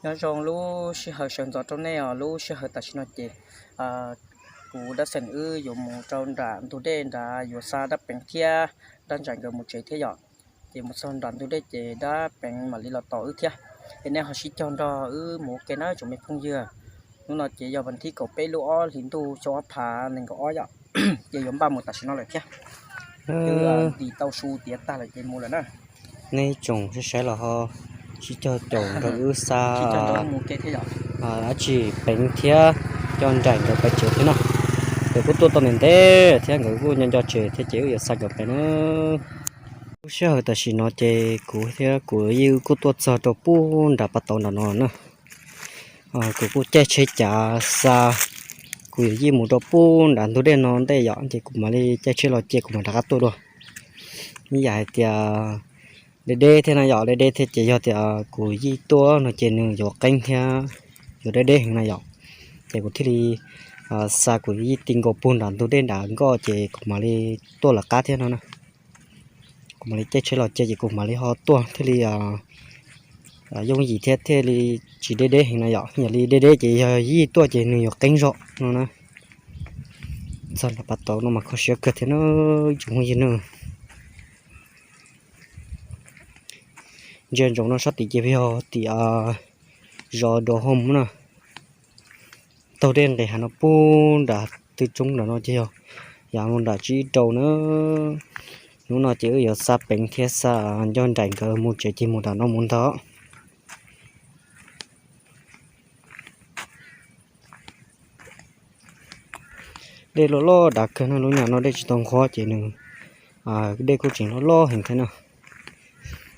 Nyob zoo lub sij hawm sawv ntxov rau nej os. Lub sij hawm tam sim no ces kuv dab xeem wb yuav mus rau nram ntug dej nrad yuav xa dab peev thiab dab ntsaim nkawd mus tsev thiab yom. Ces mus txog nram ntug dej ces dab peev mam li los tos wb thiab. Es nej ho sib cog nrog wb mus ua ke na tsoom me phooj ywg. Hnub no ces yog vas thib kaum peb lub ob hlis ntuj xyoo ob phav nees nkaum ob yom. Ces yuav npaj mus tam sim no lawm thiab. Twb ntim tau su tiav tag lawm ces mus lawm na. Nej tsoom saib saib los ho sib cog caum nrog wb xa dab tsi peev thiab coj nraim nkawd pais tsev thiab no. Nkawd kuj tuaj tau ntev ntev thiab nkawd kuj nco nco tsev thiab ces wb yuav xa nkawd pais na. Lub sij hawm tam sim no ces kuv thiab kuv yij wb kuj tuaj txog rau pub nram pas tauv nram no na. Kuv kuj caij tsheb cav xa kuv yawm yij mus rau pub nram ntug dej no ntej yom, ces kuv mam li caij tsheb los cia kuv mam rov qab tuaj dua. Ib yam hais tias deb deb thiab na yom, deb deb thiab ces yog tias kuv yij tuaj no ces nws yuav qeeb thiab yuav deb deb heev na yom. Ces kuv thiaj li xa kuv yij ti nkaus pug nram ntug dej nram nkoj ces kuv mam li tuaj lawv qab thiab no na. Kuv mam li caij tsheb los cia ces kuv mam li ho tuaj thiaj li yooj yim thiab thiaj li tsis deb deb heev na yom. Yog li deb deb ces yog yij tuaj ces nws yuav qeeb zog no na. Txog nram pas tauv no mas kho siab kawg thiab na, ib tsoom phooj ywg na. Ntsia ntsoov no sab tid ces yog tim zos Dua Hoo na. Taug dej nqis hav no pub nram tw tsoob nram no ces yog yav mus nram tsib rau na. Hnub no ces wb yuav xa peev thiab xa ncoj nraim nkawd mus tsev ces mus nram no mus ntag. Dej loj loj dav kawg no, lub nyam no dej tsis tau nqhuab ces nws dej kuj tseem loj loj heev thiab na.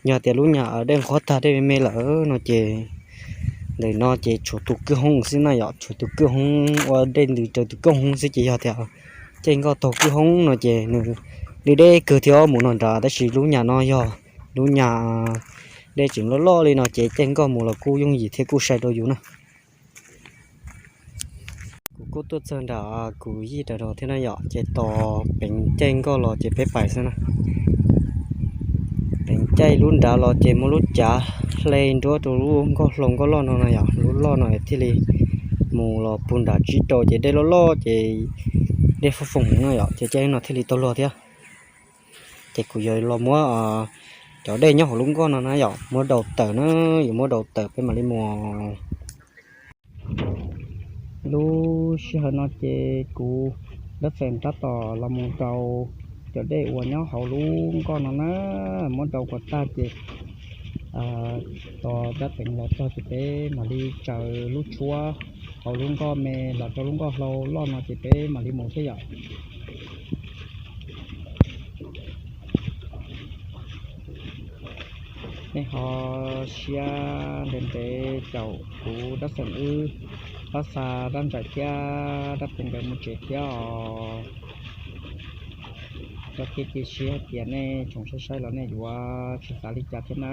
Yog tias lub nyam dej nqhuab tag dej me me lawm no ces ntawm no ces tshuav tus kwj hoob xwb na yom, tshuav tus kwj hoob ua dej ntws raws tus kwj hoob xwb ces yog tias caij nkoj taug kwj hoob no ces nws deb deb kawg thiab mus no nrad, tab sis lub nyam no yog lub nyam dej tseem loj loj li no ces caij nkoj mus los kuj yooj yim thiab kuj sai rau yus na. Kuv kuj tuaj txog nram kuv yij nram no thiab na yom, ces tos peev caij nkoj los ces peb pais xwb na. Peev caij lub nrad los ces muaj lub cav hle nruab rau lub nkoj hlau nkoj loj no na yom, lub loj no thiaj li mus los pug nram tsib rau ces dej loj loj ces dej faj foom no yom, ces caij no thiaj li tau luag thiab. Ces kuv yuav los muab cov dej nyob hauv lub nkoj no na yom, muab daus tawm na, yuav muab daus tawm peb mam li mus. Lub sij hawm no ces kuv dab xeem tab tom los mus daus cov dej uas nyob hauv lub nkoj no na, muab daus kom tag ces tos dab peev los txog ces peb mam li tsaws lub tshuab hauv lub nkoj me los rau lub nkoj hlau loj no ces peb mam li mus thiab yom. Nej ho siab ntev ntev caum kuv dab xeem wb pab xa dab ntsaim thiab dab peev nkawd mus tsev thiab os. Cov kev cia siab hais tias nej tsoom saib saib los nej yuav tsis xav li cas thiab na.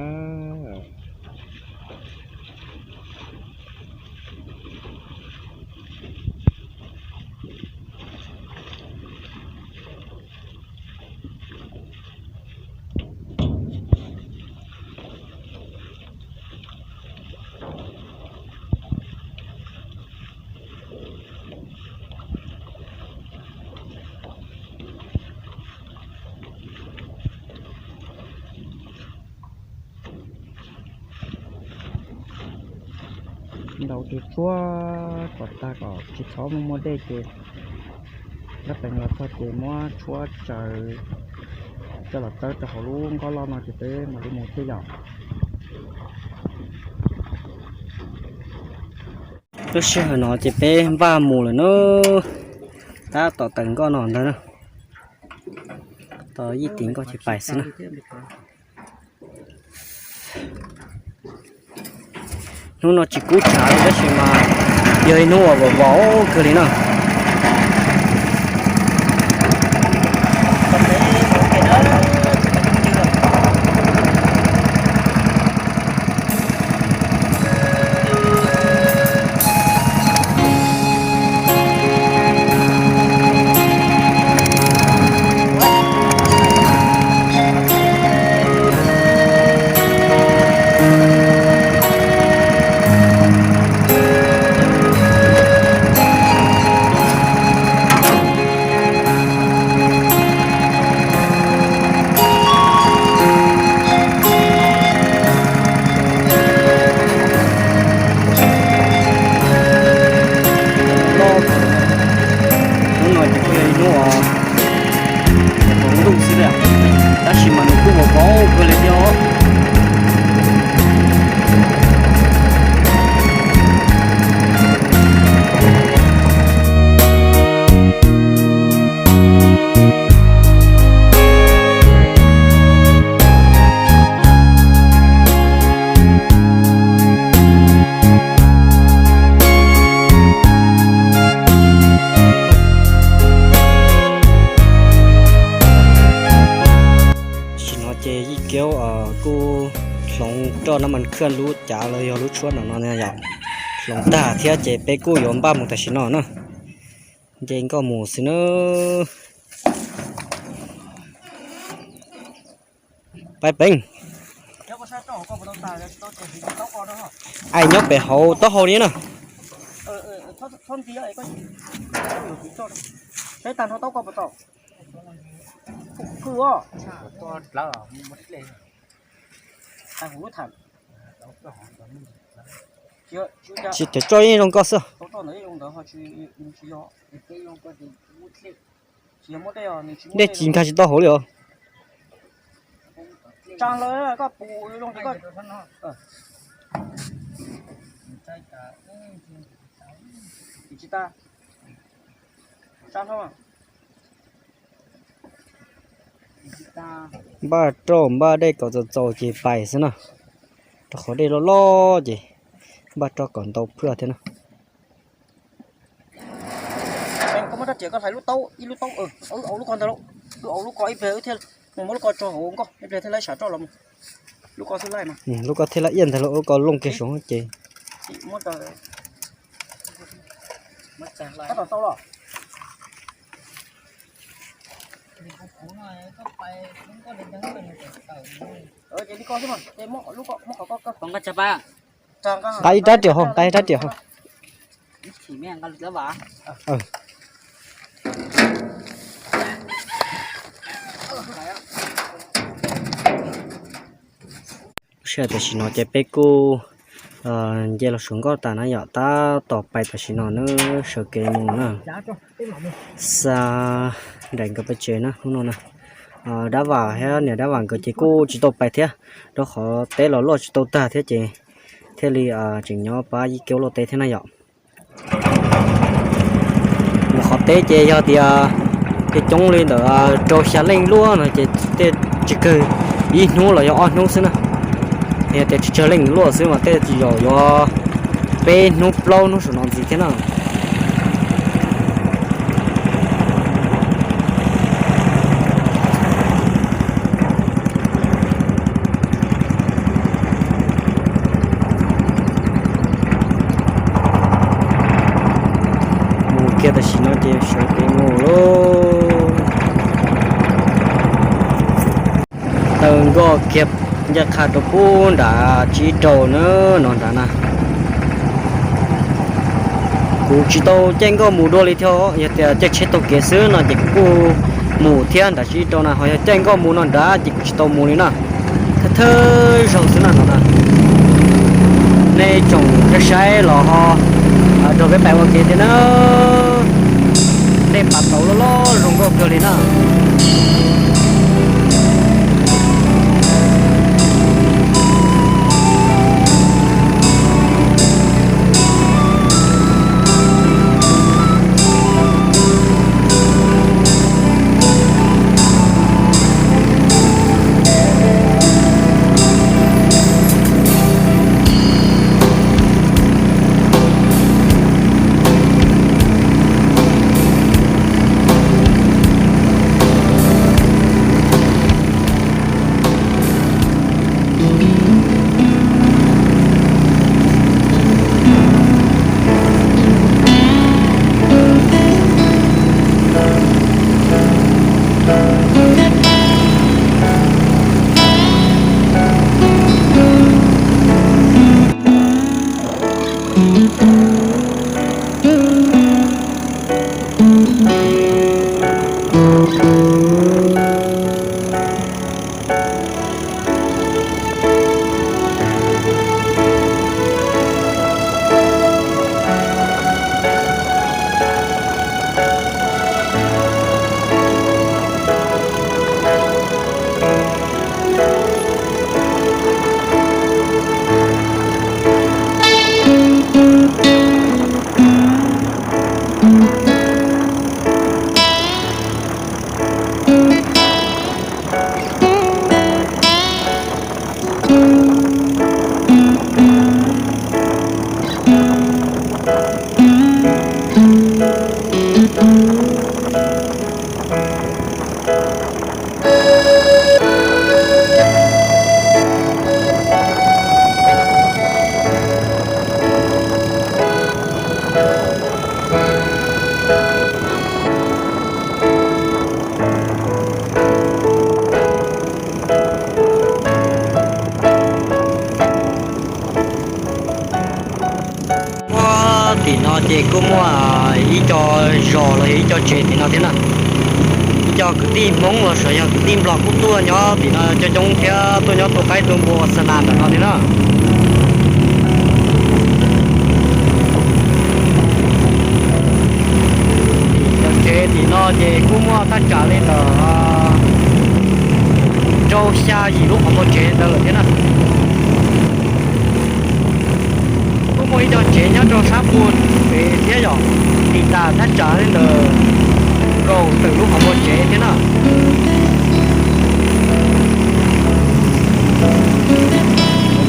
Ntaus tus tshuab kom tag kom tsis txhob muaj muaj dej ces dab peev los txog ces muab tshuab tsaws coj los txawb rau hauv lub nkoj loj no ces peb mam li mus thiab yom. Lub sij hawm no ces peb npaj mus lawm na, tab tom tawm nkoj no ntag na, tos yij tim nkoj ces pais xwb na. Hnub no tsis kub tshav li tab sis mas yog ib hnub uas vov vov kawg li na. Koj lub cav los yog lub tshuab no no yom, hloov tag thiab ces peb kuj yuav npaj mus tam sim no na. Nce nkoj mus xwb na. Pais peev. Ais nyob pem hauv taub hau li na. Tsis cov tso yeej zoo nkauj xwb. Dej ci nkag tsis tau hauv li os. Npaj roj npaj dej kom txaus txaus ces pais xwb na. Rau qhov dej loj loj ces npaj roj kom ntau phwj thiab na. Koj muab rab riam koj hlais lub taub, ib lub taub, au lub ko ntag lauj, au lub ko ib pliag thiaj mus muab lub ko tso hauv nkoj ib pliag thiaj laib sam roj los mus. Lub ko xwb laij mas. Lub ko thiaj laib iaj ntag lauj, lub ko looj kiag saud ces. Tab tom tau los. Ces li ko xwb mas, nqa ib rab riam hauv, nqa ib rab riam hauv. Lub sij hawm tam sim no ces peb kuj nce los saum nkoj tas na yom, tab tom pais tam sim no na, sawv kev mus na. Xa nraim nkawd pes tsev na hnub no na. Dab Vam thiab niam Dab Vam nkawd ces kuj tsis tau pais thiab, rau qhov teb los loj tsis tau tag thiab ces thiaj li tseem nyob pab ib kev ua luaj teb thiab na yom. Mus qhov teb ces yog tias coob coob li ntawm rau xya leej luaj no ces tej tsis kawg ib hnub los yog ob hnub xwb na. Yog tias tsis tsawg leej luaj xwb mas tej zaum yuav peb hnub plaub hnub saum no ntxiv thiab na. Mus kiag tam sim no ces sawv kev mus lauj. Taw nkoj kiag ncaj qha rau pub nram tsib rau na, no nram na. Kuv tsis tau caij nkoj mus dua li thiab, yog tias caij tsheb taug kev xwb no ces kuv kuj mus thiab nram tsib rau na, ho yog caij nkoj mus no nrad ces kuv tsis tau mus li na. Thawj thawj zaug xwb na no na. Nej tsoom saib saib los ho nrog peb pais ua ke thiab na. Dej pas tauv loj loj zoo nkauj kawg li na. Tim no ces kuj muaj ib co zos los yog ib co tsev tim no thiab na. Ib co kwv tij Hmoob los sis yog kwv tij Nplog kuj tuaj nyob tim no coob coob thiab, tuaj nyob tua qaib tua npua ua xa nas ntawm no thiab na. Cov tsev tim no ces kuj muaj thaj tsam li ntawm rau xya yim lub qhov muag tsev ntawd lawm thiab na. Kuj muaj ib co tsev nyob rau sab puag pem thiab yom, tiv tas thaj tsam li ntawm kaum tawm lub qhov muag tsev thiab na.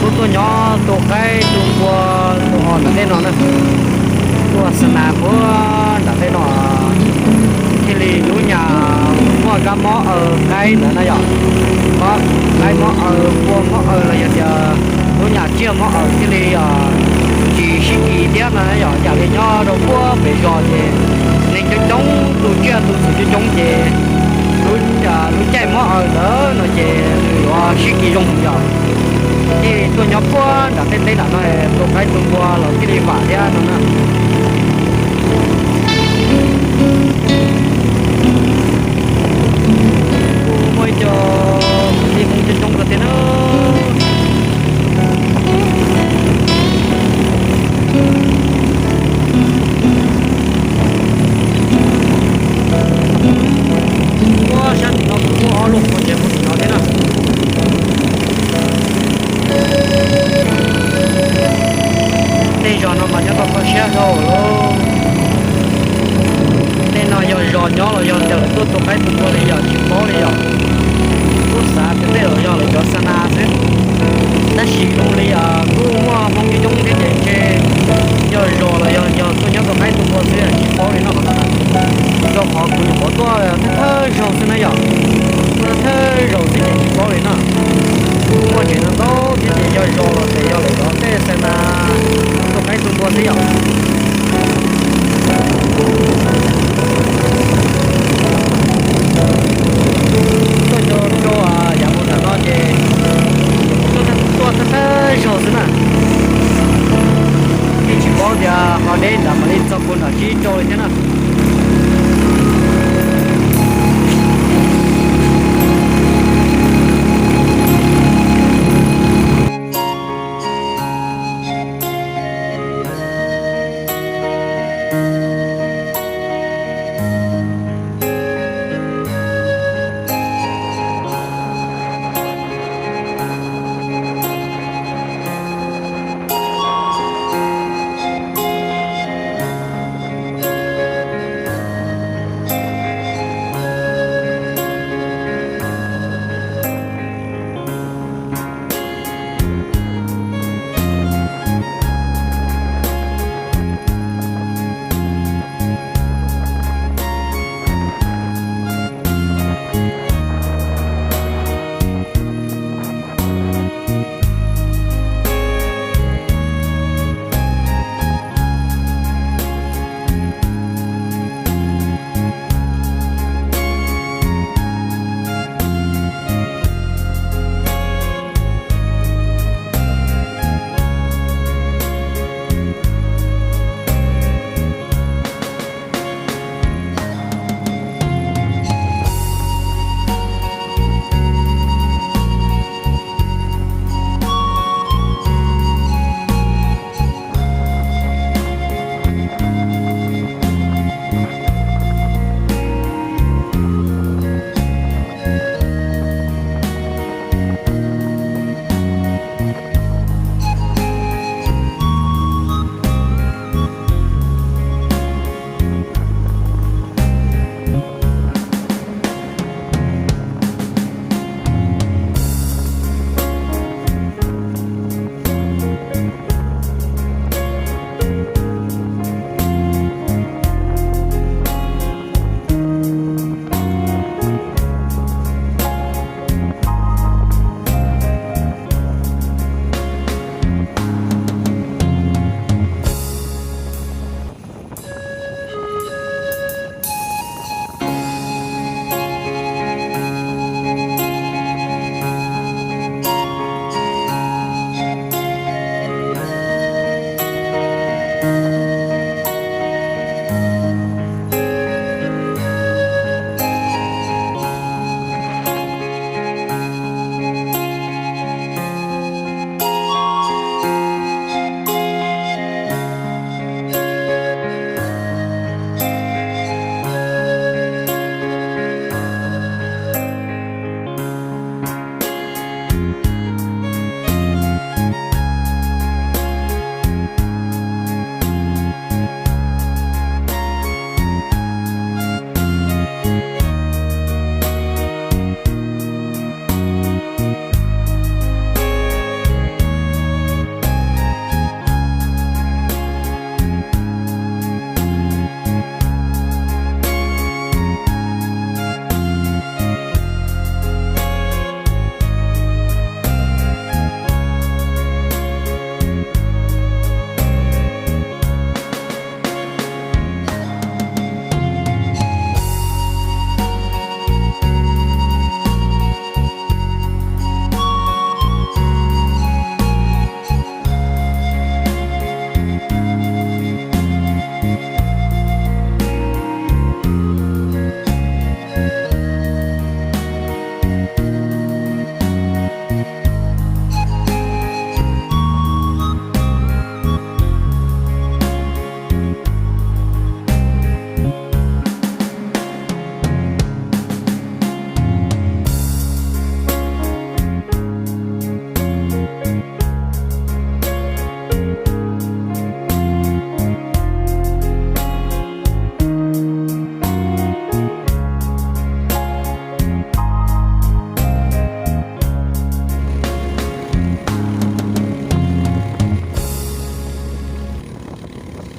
Kuj tuaj nyob tua qaib tua npua tua hos ntawm tej no na. Tua xa nas puag nram tej no thiaj li lub nyas muaj kab mob aws qaib ntawd na yom. Mob qaib mob aws, npua mob aws los yog tias lub nyas tsiaj mob aws thiaj li tsis sib kis thiab no yom. Yam li nyob rau puag pem zos ces neeg coob coob, tu tsiaj tu txhu coob coob ces lub caij mob aws ntawd no ces nws yuav sib kis zoo yom. Thiaj tuaj nyob puag nram tej teb nram no tua qaib tua npua los thiaj li vam thiab no na. Kuj muaj ib co kwv tij Hmoob coob coob kawg thiab na. Ua sab tim no kuj muaj ob lub qhov tsev puag tim no thiab na. Tej zos no mas nyob tau kho siab dhau lawm. Tej no yog zos nyob los yog tias lawv tuaj tua qaib tua npua li yom, tsis paub li yom. Kuj xav tias tej zaum yog lawv cov xa nas xwb. Tab sis zoo li kuj muaj Hmoob coob coob thiab ces ntshe yog zos los yog yog tuaj nyob tua qaib tua npua xwb tsis paub li no. Rau qhov kuv nyuam qhuav tuaj thawj thawj zaug xwb na yom. Tuaj thawj zaug xwb ces tsis paub li no. Kuj muaj tsev ntau ntau thiab ces yog zos los ces yog lawv cov tej xa nas tua qaib tua npua xwb yom. Tuaj nyob rau yav mus nram no ces tuaj thawj zaug xwb na. Yeej tsis paub tias ho deb nram mam li txog puag nram tsib rau li thiab na.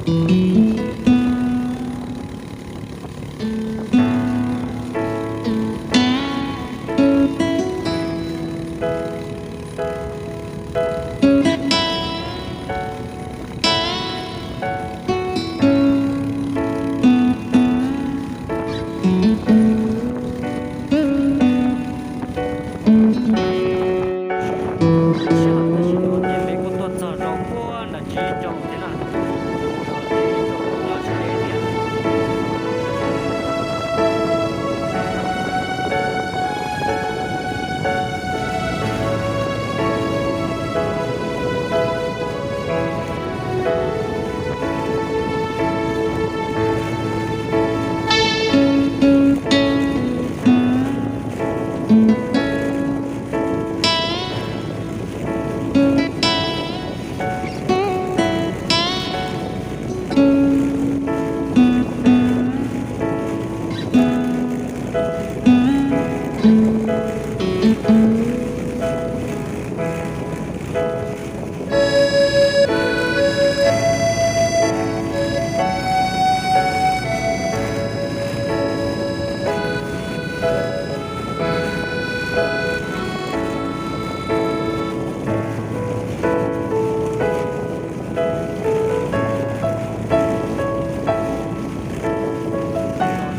Ces peb kuj tuaj txog rau puag nram tsib rau thiab na. Tsib rau nyob sab pem thiab.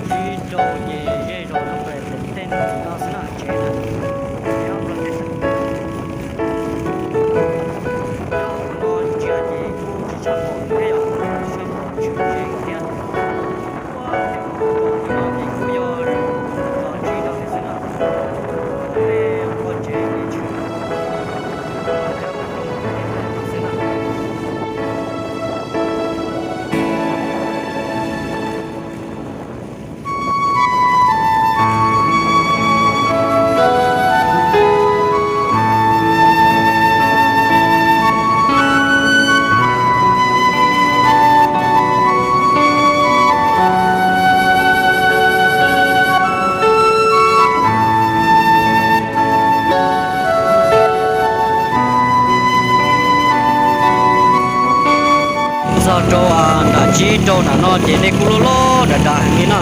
Tsib rau ces zej zos rau pem tej no xwb na, tsev na. Nyob hauv no ntsia ces kuj tsis tshua pom thiab, tsis tshua pom tsev thiab. Ua, no ces kuj yog zos tsib rau xwb na. Tej qhov tsev ces tsis pom thiab, xwb na. Txog rau nram tsib rau nram no ces dej kuj loj loj dav dav heev li na.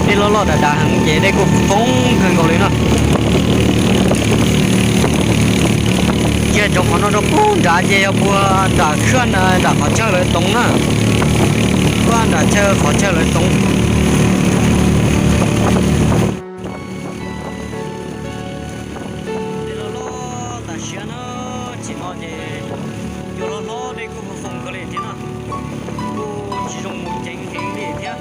Dej loj loj dav dav heev ces dej kuj poob kawg nkaus li na. Ntsia cov qhov no rau puag nrad ces yog puag nram khaj na, nram qhov chaw lawv toov na. Puag nram chaw qhov chaw lawv toov. Dej loj loj tas siab na, chim no ces cua loj hlob dej kuj hlob hlob kawg li thiab na, kuj tsis zoo mus ceev heev li thiab.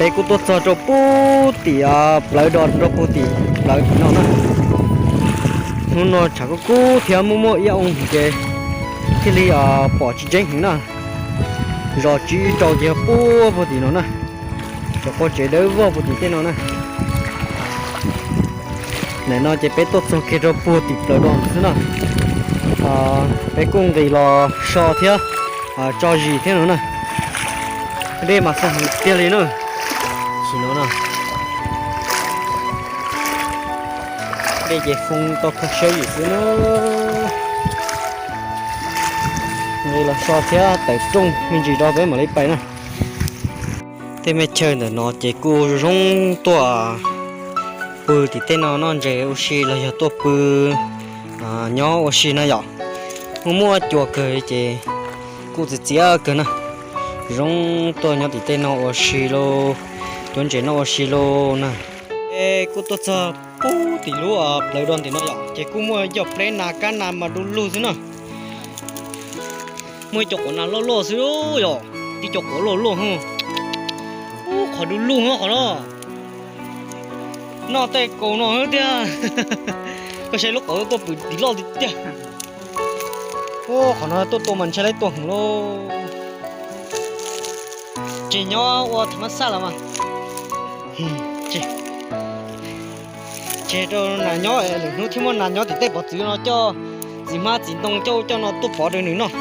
Peb kuj tuaj txog rau puag tim plawv do rau puag tim plawv tim no na. Hnub no tshav kub kub thiab muaj muaj ib ob oo ces thiaj li pom tsis tseeb heev na. Zos tsib rau ces yog puag puag tim no na. Cov qhov tsev dawb vog puag tim tej no na. Ntawm no ces peb tuaj txog kiag rau puag tim plawv do xwb na. Peb kuj nqis los so thiab tso zis thiab no na. Dej mas txog heev tiag li na. Sim no na, dej ces foo tau kho siab yim xwb na. Li los so thiab tawm rooj me ntsis rau peb mam li pais na. Tej me chaw ntawm no ces kuj zoo tuaj pw tim tej no noj ntses ua si los yog tuaj pw nyob ua si na yom. Muaj muaj cua kawg ces kuj txias txias kawg na. Zoo tuaj nyob tim tej no ua si lauj, cuab ntses noj ua si lauj na. Es kuj tuaj txog pub tim lub plawv do ntim no yom, ces kuj muaj cov pleb nas kab nas mas du lug xwb na. Muaj ib co quav nas loj loj xwb yom, tib co quav loj loj. Ub, qhov du lug qhov no. Noj tej kaus no tiag. Koj saib lub qhov tuaj pw tim loj tiag tiag. Ub, qhov no tuaj tua mas ntshai lawv tua heev lauj. Tseg nyob ua tham mas xaj los mas. Tseg rau nas nyob, lwm hnub thiaj muaj nas nyob tim tej pov txwv no coj txiv hmab txiv ntoo coj coj no tuaj pov rau nws noj.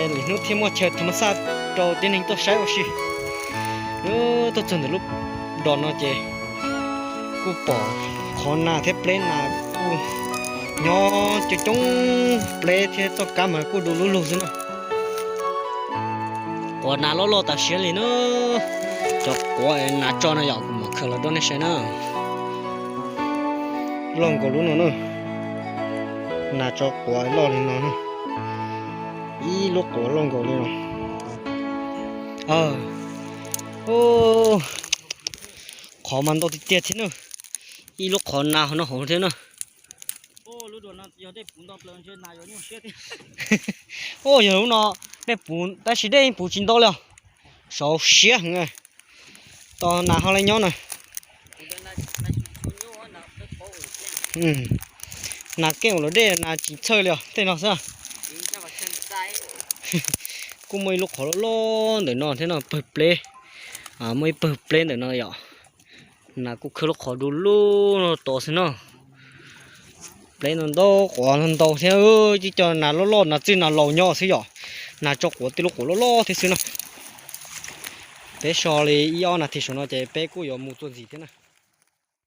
Lwm hnub thiaj muaj chaw tham mas xaj rau tib neeg tuaj saib ua si. Tuaj txog ntawm lub dos no ces kuj pom qhov nas thiab pleb nas kuj nyob coob coob, pleb thiab txoj kab mas kuj du lub lug xwb na. Quav nas loj loj tas siab li na. Cov quav nas tso no yom, kuv mam khaws los rau nej saib na. Loj nkaus lub no na. Nas tso quav loj li no na. Ib lub quav loj nkaus li no. Qhov mas ntau tiag tiag thiab na. Ib lub qhov nas no hauv thiab na. Ua yog lub no dej puv tab sis dej puv tsis ntau li os. Saud siab heev. Tos nas ho li nyob na. Nas keej ua luam dej nas tsis txhawj li os tej no xwb. Kuj muaj ib lub qhov loj loj ntawm no thiab no pawg pleb. Muaj ib pawg pleb ntawm no yom. Nas kuj khawb lub qhov du lug no tos xwb no. Pleb no ntau quav ntau thiab, cov nas loj loj nas txwj nas laus nyob xwb yom. Nas tso quav tej lub quav loj loj thiab xwb no. Peb so li ib ob nas this saum no ces peb kuj yuav mus txuas ntxiv thiab na.